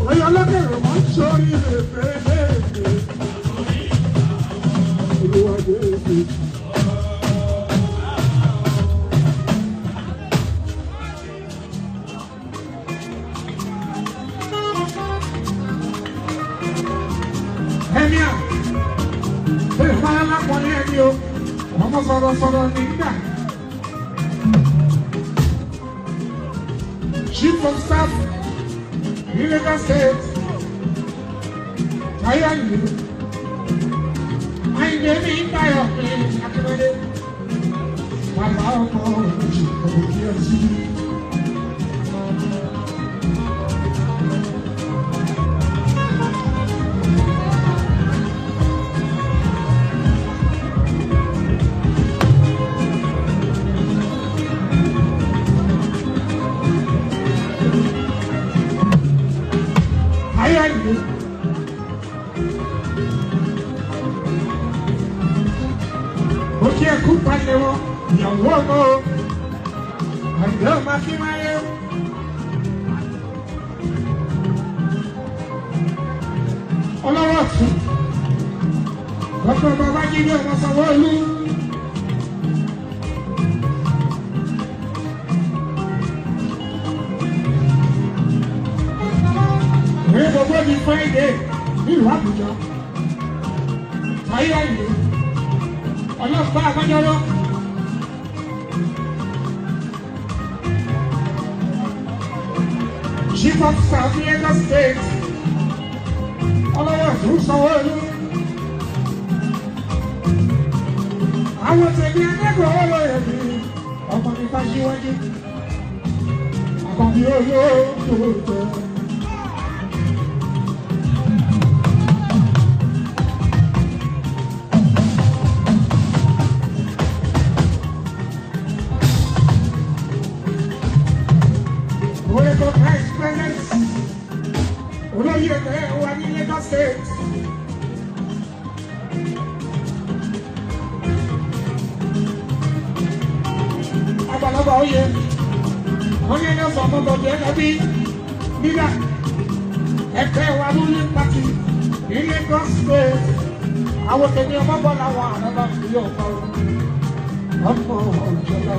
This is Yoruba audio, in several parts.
Oya lọ́kẹ̀rẹ̀ wọ́n ń sórí rẹ̀. mi o, ọmọ sọ̀rọ̀sọ̀rọ̀ nígbà. Chief of Staff ní Lagos State, Táyé Àyìndé, Àyìndé mi ń báyọ̀ pé Akíndélé, bàbá ọmọ òjì òjì ẹ̀sìn. Ó kí ẹ kú palẹ̀ wọn, ìyàwó ọmọ o, Àyìndé ọmọ Akínmáyé. Ọlọ́wọ́ tún, ọkọ̀ Babájídé ọmọ Sanwó-Olú. Ní gbogbo ní Friday nílùú Àbújá, Táyé Àyìndé, ọlọ́pàá àbájọ́rọ́. Chief of Staff Lagos State, ọlọ́wọ́ tún Sanwó-Olú. Àwọn tèmi akẹ́kọ̀ọ́ olóyè mi, ọmọ mi bá ṣíwájú, àkànbí olóòtú. Recognize presence. Olóyè ẹgbẹ́ wa ní Lagos State. Àgbàlagbà oyè, wọ́n ní ẹni sọ̀tọ̀ tọ̀jú ẹ̀ka bí lílà. Ẹgbẹ́ wa ruling party ní Lagos State. Àwọn tèmi ọmọ bọ́ làwọn àrọ́bà fi yọ̀ ọ́ ọmọ ìjọba.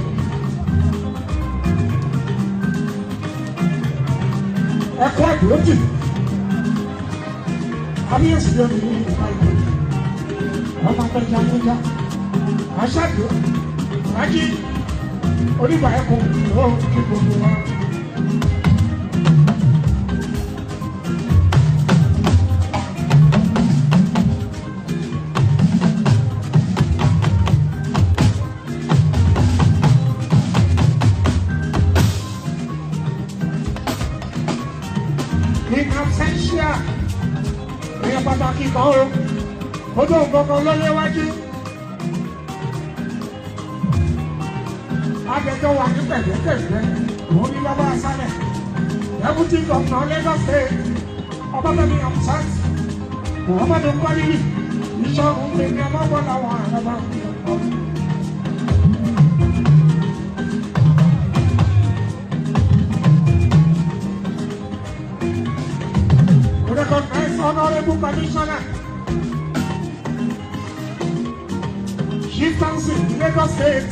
Ẹ̀kọ́ àdúrótì kábíyèsí lórí ìgbà ìlú ọmọ akẹ́jà níjà aṣáájú rájí onígbà ẹ̀kọ́ ló kí gbogbo wa. In absentia, èèyàn pàtàkì kan o, ó tó nǹkan kan ló léwájú. Agbẹjọ́ wà ní pẹ̀lẹ́pẹ̀lẹ́, òun ní bàbá asálẹ̀. Deputy Governor Lagos State, Ọbáfẹ́mi Hamzat, Muhammadu Kwaliri, iṣẹ́ òun lè ní ọmọ làwọn àràbà fi ọkọ. Recognize Honorable Commissioner, Chieftaincy, Lagos State,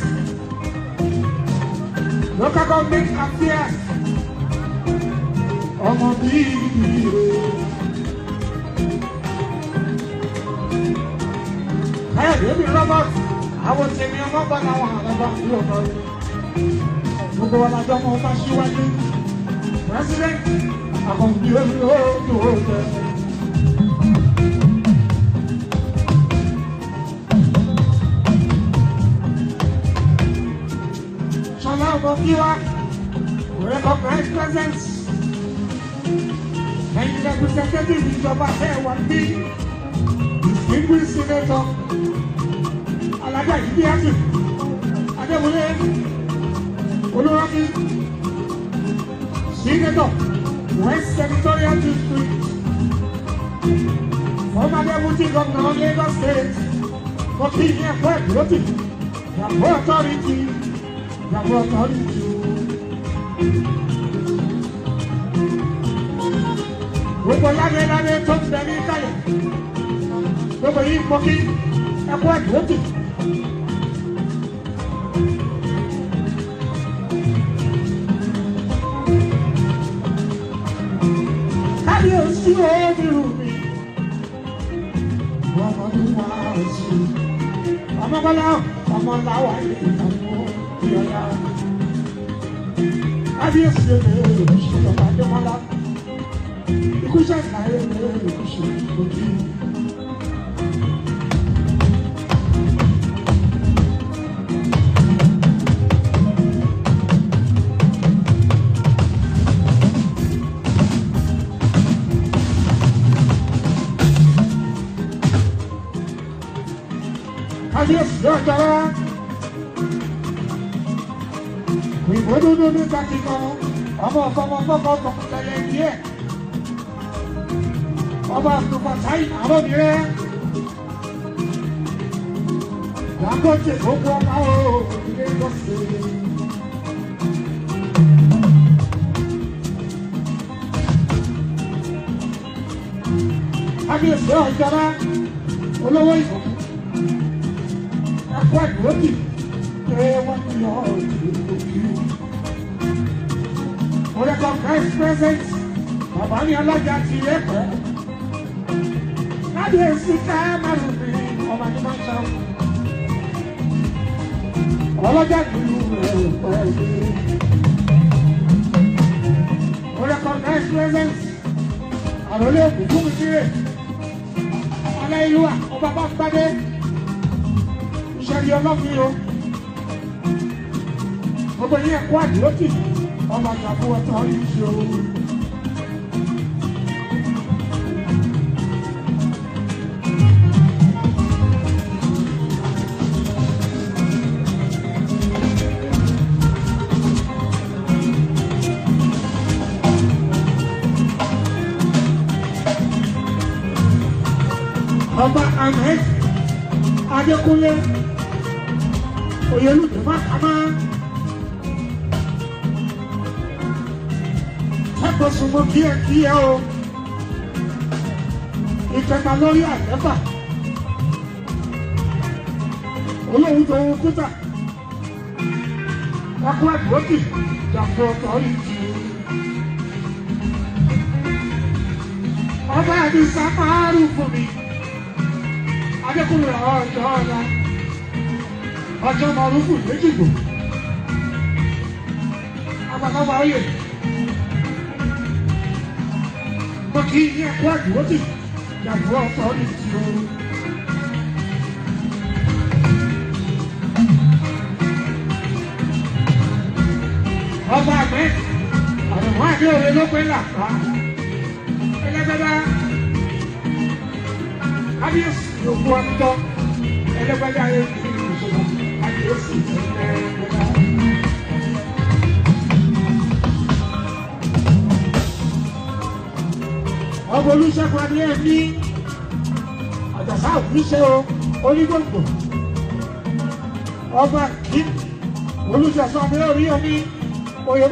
Local Government Affairs, ọmọ bíi Káyọ̀dé mi Robert, àwọn tèmi ọmọ bá làwọn àràbà yóò bá gbogbo wọn lájọ́ ọmọ ọba síwájú, President Àkànbí olóòtú. Ṣọlá ọmọ Kíwá, recognize presence. Ẹ̀yin representative ìjọba ẹ̀ wà ní distinguished senator Alájà Ìdíyàtì Adéwọlé Olúrákí, Senator West Senatorial District, former Deputy Governor of Lagos State, Kofi Ẹ̀kọ́ Ẹ̀dúrótì, Yàgò Authority, Yàgò Authority. Gbogbo ládéládé tó ń bẹ ní kalẹ̀, gbogbo yìí pọ́kí Ẹ̀kọ́ Ẹ̀dúrótì. Kábíyèsí onírú mi, ọmọdé wá sí Ọmọkọ́lá ọmọláwa ìtàkùn ìyọ̀lá. Kábíyèsí èmi ìṣèjọba Adémọ́lá. Ikú ṣẹ̀ka èmi ìkúṣe òkì. Kábíyèsí ọ̀jọ̀rọ̀ òyìnbó dúdú níta kíkan ọmọ ọkọọmọ fọkọ tẹlẹ díẹ̀ ọba àtùpàtàì àròmírẹ Dangote gbogbo ọba o Lagos State. Kábíyèsí ọ̀jọ̀rọ̀ olówó ìbùkún. Ẹ̀kọ́ ìdúrótì pé wọ́n ti yọ òkè. Mo recognize present bàbá ní ọlọ́jà ti lẹ́kọ̀ọ́. Kábíyèsí ká márùn mi ọba ní máa ń ṣe. Ọlọ́jà kìlú rẹ̀ pẹ̀lú. Mo recognize present àròlé òkùnkùn mi nílé. Ọláìlúwà ọba bá gbadé. Ìṣẹ̀rí ọlọ́fin o. Gbogbo yín ẹ̀kọ́ àdúrótì ọmọ àgbàbọ̀ ọ̀tọ̀ yìí o. Ọba Ahmed Adékúnlé Oyèlúdé Mákàmá. Ẹ̀kọ́ súnmọ́ kíákíá o. Ìkẹta lórí àlẹ́fà. Olóhùn tó ń kúta. Ẹkú àdúrótì jàpọ̀ ọ̀tọ̀ ìjì. Ọba Àdìsá máa rú fún mi. Adékúnlé ọjọ́ ọ̀la. Ọjọ́ Mọ̀rúfù méjìgbò. Àgbàlagbà oyè. Mo kì í yẹ kó àdúrótì jàpọ̀ ọ̀tọ̀ ìjì o. Ọba àgbẹ̀ àrùn àdé òre ló pé làpá. Ẹlẹ́gbẹ́dá kábíyèsí òkú ọ̀tọ̀ ẹlẹ́gbẹ́dá ayé ti ìṣòro kábíyèsí ẹlẹ́gbẹ́dá. Ọba Olúṣẹ́gun Adéyẹmí Àjàsá òfúnṣe o onígbòǹgbò. Ọba kí Olúṣẹ́gun Adéyẹmí oyè.